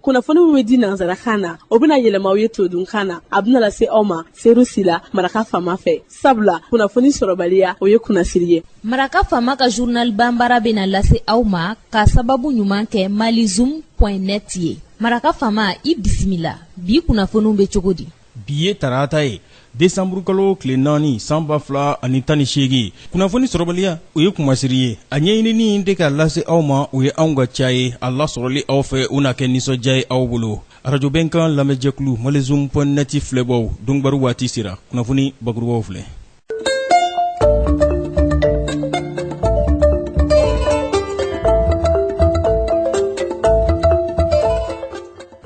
Kunnafoni min bɛ di nansarakan na, o bɛna yɛlɛma aw ye todunkan na. A bɛna lase aw ma Seru Sila, Maraka Faama fɛ. Sabula kunnafoni sɔrɔbaliya, o ye kunnasiri ye. Maraka Faama ka journal banbara bɛna lase aw ma ka sababu ɲuman kɛ malizoom.net ye. Maraka Faama, i bisimila. Bi kunnafoniw bɛ cogo di? Bi ye tarata ye, desanburukalo tile 4, san 2018. Kunnafoni sɔrɔbaliya, o ye kunmasiri ye. A ɲɛɲinini de ka lase aw ma, o ye anw ka ca ye. A lasɔrɔli aw fɛ, o na kɛ nisɔndiya ye aw bolo. Arajo Bɛnkan lamɛnjɛkulu malizoom.net filɛbaw, donkibaru waati sera. Kunnafoni bakurubaw filɛ.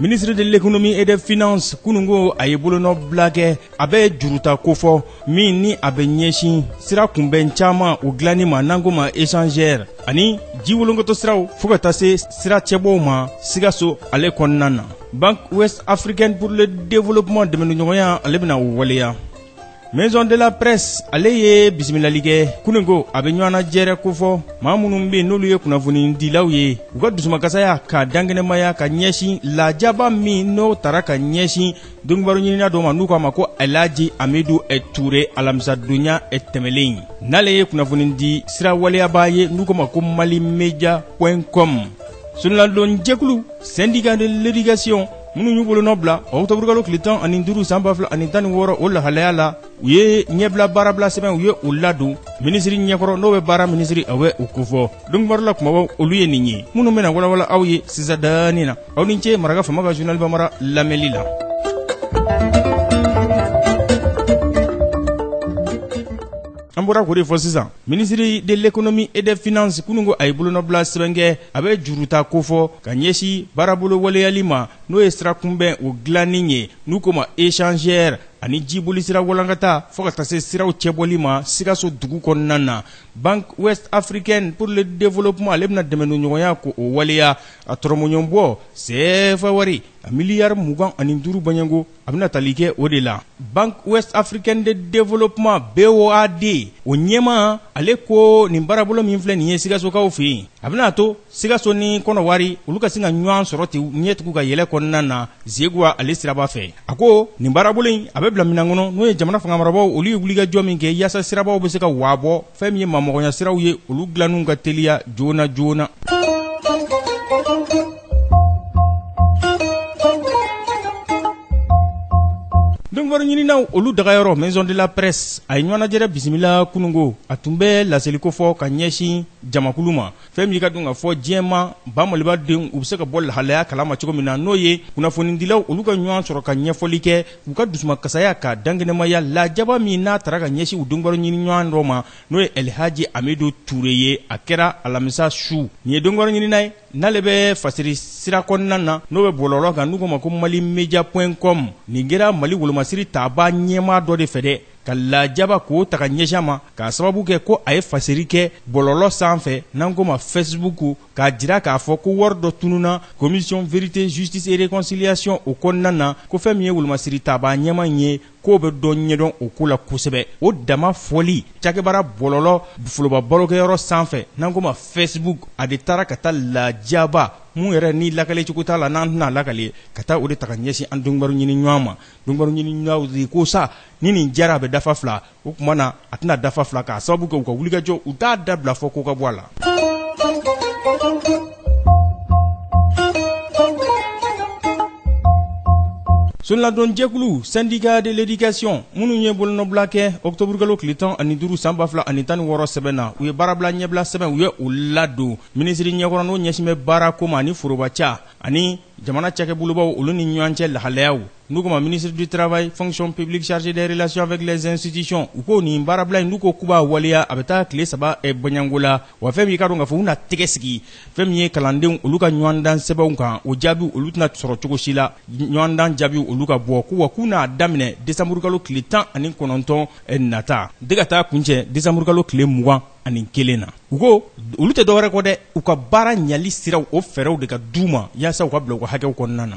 Ministre de l'économie et des finances kununko a ye bolonɔbila kɛ. A bɛ juruta kofɔ min ni a bɛ ɲɛsin sira kunbɛn caman o dilanni ma, n'an ko ma échangeur, ani ji wolonkoto siraw, fo ka taa se sira cɛbɔw ma Sikaso ale kɔnɔna na. Banque Ouest Africaine pour le développement dɛmɛɲɔgɔnya, ale bɛna o waleya. Maison de la presse ale ye bisimilali kɛ kununko. A bɛ ɲɔgɔnna jɛrɛ kofɔ maa minnu bɛ yen, n'olu ye kunnafonidilaw ye, u ka dusumakasaya ka dankɛnɛmaya ka ɲɛsin lajaba min n'o tara ka ɲɛsin donkibaru ɲinina dɔ ma, n'u k'a ma ko Elhaji Amidu Ture, alamisadonya tɛmɛlen. N'ale ye kunnafonidi sira waleyabaa ye, n'u k'a ma ko malimedia.com. Soladon jɛkulu syndicat de l'éducation minnu y'u bolonɔ bila ɔkutɔburukalo tile 15 san 2016, o lahalaya la, u ye ɲɛbila baarabila sɛbɛn, u ye o ladon minisiri ɲɛkɔrɔ, n'o bɛ baara minisiri, a bɛ o kofɔ. Donkibaru la kumabaw, olu ye nin ye minnu bɛna walawala aw ye sisan daani na. Aw ni ce Maraka Faama ka journal bambara lamɛnli la. An bɔra k'o de fɔ sisan. Ministre de l'économie et des finances kununko a ye bolonɔbila sɛbɛn kɛ. A bɛ juruta kofɔ ka ɲɛsin baarabolo waleyali ma, n'o ye sira kunbɛn o dilanni ye, n'u ko ma échangeur, ani jiboli sira walankata, fo ka taa se siraw cɛbɔli ma Sikaso dugu kɔnɔna na. Banque Ouest Africaine pour le développement ale bɛna dɛmɛɲɔgɔnya ko o waleya. A tɔrɔmɔɲɔnbɔ CFA wari a miliyari 25 baɲango, a bɛna tali kɛ o de la. Banque Ouest Africaine de développement, BOAD, o ɲɛmaa, ale ko nin baarabolo min filɛ nin ye Sikasokaw fɛ yen, a bɛna to Sikaso ni Kɔnɔwari olu ka sin ka ɲɔgɔn sɔrɔ ten ɲɛtugu ka yɛlɛ kɔnɔna na Zeguwa ale siraba fɛ. A ko nin baarabolo in, a bɛ bila minɛn kɔnɔ, n'o ye jamana fanga marabaaw olu ye wulikajɔ min kɛ yaasa sirabaw bɛ se ka waa bɔ, fɛn min ye mamɔgɔnya siraw ye, olu dilanniw ka teliya joona joona. Donkibaru ɲininaw olu dagayɔrɔ Maison de la presse a ye ɲɔgɔnnajɛrɛ bisimila kununko. A tun bɛ laseliko fɔ ka ɲɛsin jamakulu ma, fɛn min ka dun ka fɔ diɲɛma ba Maliba denw, u bɛ se ka bɔ lahalaya kalama cogo min na, n'o ye kunnafonidilaw olu ka ɲɔgɔn sɔrɔ ka ɲɛfɔli kɛ u ka dusumakasaya ka dankɛnɛmaya lajaba min n'a tara ka ɲɛsin u donkibaru ɲini ɲɔgɔn dɔ ma, n'o ye Elhaji Amidu Ture ye. A kɛra alamisa su. Nin ye donkibaru ɲinina ye, n'ale bɛ fasiri sira kɔnɔna na, n'o bɛ bɔlɔlɔ kan, n'u ko ma ko malimedia.com. Nin kɛra Mali wolomasiri taaba ɲɛmaa dɔ de fɛ dɛ, ka lajaba k'o ta ka ɲɛsin a ma, k'a sababu kɛ ko a ye fasiri kɛ bɔlɔlɔ sanfɛ, n'an ko ma Facebook, k'a jira k'a fɔ ko wari dɔ tununna commission vérité, justice et réconciliation o kɔnɔna na, ko fɛn min ye wolomasiri taaba ɲɛmaa in ye, k'o bɛ dɔ ɲɛdɔn o ko la kosɛbɛ. O dama fɔli cakɛbaara bɔlɔlɔ foroba barokɛyɔrɔ sanfɛ, n'an ko ma Facebook, a de taara ka taa lajaba mun yɛrɛ ni lakalecogo t'a la, n'an tɛna lakale, ka taa o de ta ka ɲɛsin an donkibaru ɲini ɲɔgɔn ma. Donkibaru ɲini ɲɔgɔn ko sa, ni nin jara a bɛ dafa fila, o tuma na a tɛna dafa fila, k'a sababu kɛ u ka wulikajɔ, u t'a dabila fɔ ko ka bɔ a la. Soladonjɛkulu syndicat de l'éducation minnu ye bolonɔbila kɛ ɔkutɔburukalo tile 15 san 2016 sɛbɛn na, u ye baarabila ɲɛbila sɛbɛn, u ye o ladon minisiri ɲɛkɔrɔ, n'o ɲɛsin bɛ baarako ma ani forobaca ani jamana cakɛbolobaw olu ni ɲɔgɔn cɛ lahalayaw, n'u ko ma ministre du travail, fonction publique, chargé des relations avec les institutions. U ko nin baarabila in, n'u ko k'u b'a waleya, a bɛ taa tile 3 bɔɲango la. Wa fɛn min ka dɔn k'a fɔ, u na tɛgɛ sigi fɛn min ye kalandenw olu ka ɲɔgɔndan sɛbɛnw kan, o jaabi olu tɛna sɔrɔ cogo si la, ɲɔgɔndan jaabi olu ka bɔ ko wa k'u n'a daminɛ desanburukalo tile 19 nata de ka taa kuncɛ desanburukalo tile 21 na. U ko olu tɛ dɔwɛrɛ kɔ dɛ, u ka baara ɲali siraw, o fɛɛrɛw de ka d'u ma yaasa u ka bila u ka hakɛw kɔnɔna na.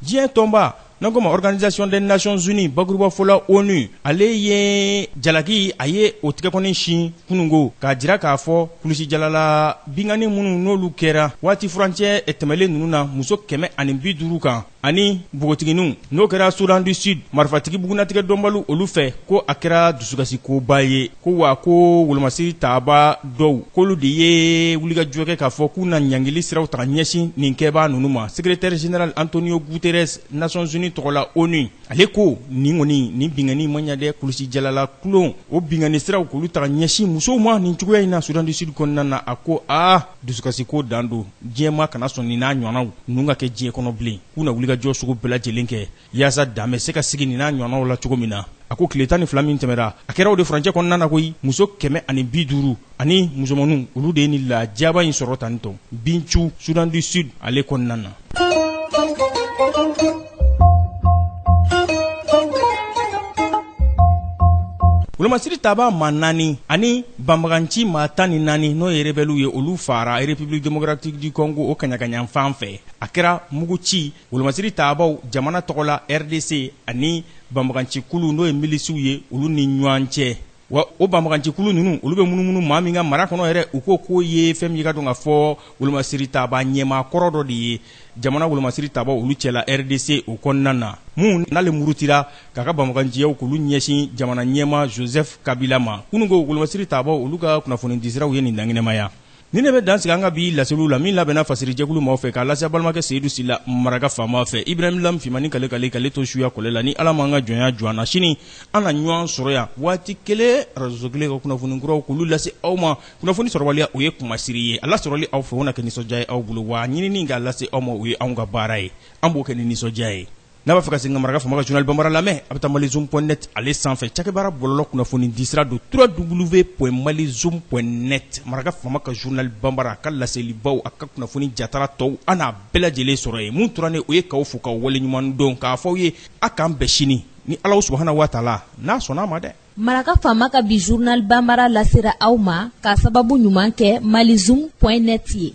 Diɲɛ tɔnba N'an ko ma Organisation des Nations Unies, bakurubafɔ la ONU, ale ye jalaki, a ye o tigɛkɔni sin kunungo k'a jira k'a fɔ kulusijalala binkanni minnu n'olu kɛra waati furancɛ tɛmɛlen ninnu na muso 150 kan ani npogotigininw, n'o kɛra Soudan du Sud marifatigi bugunatigɛ dɔnbaliw olu fɛ, ko a kɛra dusukasikoba ye. Ko wa ko wolomasiri taaba dɔw k'olu de ye wulikajɔ kɛ k'a fɔ k'u na ɲangili siraw ta ka ɲɛsin nin kɛbaa ninnu ma. Secrétaire général Antonio Guterres, Nations Unies tɔgɔ la ONU, ale ko nin kɔni nin binkanni man ɲa dɛ. Kulusijalala kulon o binkanni siraw k'olu ta ka ɲɛsin musow ma nin cogoya in na Soudan du Sud kɔnɔna na, a ko aa dusukasiko dan don, diɲɛma kana sɔn nin n'a ɲɔgɔnnaw ninnu ka kɛ diɲɛ kɔnɔ bilen, k'u na wulikajɔ sugu bɛɛ lajɛlen kɛ yaasa dan bɛ se ka sigi nin n'a ɲɔgɔnnaw la cogo min na. A ko tile 12 min tɛmɛra, a kɛra o de furancɛ kɔnɔna na koyi, muso 150 ani musomaninw olu de ye nin lajaba in sɔrɔ tan tɔ Bincu, Soudan du Sud ale kɔnɔna na. Wolomasiri taaba maa 4 ani banbaganci maa 14, n'o ye rebelles ye, olu fara République démocratique du Congo o kaɲakaɲan fɛ. A kɛra mugu ci wolomasiri taabaw jamana tɔgɔ la RDC ani banbagancikulu, n'o ye milisiw ye, olu ni ɲɔgɔn cɛ. Wa o banbagancikulu ninnu, olu bɛ munumunu maa min ka mara kɔnɔ yɛrɛ, u ko k'o ye fɛn min ka dɔn ka fɔ wolomasiri taaba ɲɛmaa kɔrɔ dɔ de ye jamana wolomasiri taabaw olu cɛla RDC o kɔnɔna na, mun n'ale murutira k'a ka banbaganciyaw k'olu ɲɛsin jamana ɲɛmaa Joseph Kabila ma. Kununko wolomasiri taabaw olu ka kunnafoni disiraw ye nin dankɛnɛmaya. Ni ne bɛ dan sigi an ka bi laseliw la min labɛnna fasirijɛkulu maaw fɛ k'a lase balimakɛ Seyidu Sila Maraka faama fɛ, Ibrahim Lam Fimani kale kale kale to suya kɔlɛ la. Ni Ala m'an ka jɔnya jɔ an na, sini an na ɲɔgɔn sɔrɔ yan waati kelen, arajo kelen ka kunnafoni kuraw k'olu lase aw ma. Kunnafoni sɔrɔbaliya o ye kumasiri ye, a lasɔrɔli aw fɛ o na kɛ nisɔndiya ye aw bolo, wa ɲinini k'a lase aw ma o ye anw ka baara ye, an b'o kɛ ni nisɔndiya ye. N'a b'a fɛ ka segin ka Maraka Faama ka journal bambara lamɛn, a bɛ taa malizoom.net ale sanfɛ, cakɛbaara bɔlɔlɔ kunnafoni disira don www.malizoom.net. Maraka Faama ka journal bambara, a ka laselibaw, a ka kunnafoni jatara tɔw, an n'a bɛɛ lajɛlen sɔrɔ yen. Mun tora ne o ye k'aw fo k'aw waleɲuman dɔn, k'a fɔ aw ye a k'an bɛn sini ni Ala subahana wa taala n'a sɔnna a ma dɛ. Maraka Faama ka bi journal bambara lasera aw ma k'a sababu ɲuman kɛ malizoom.net ye.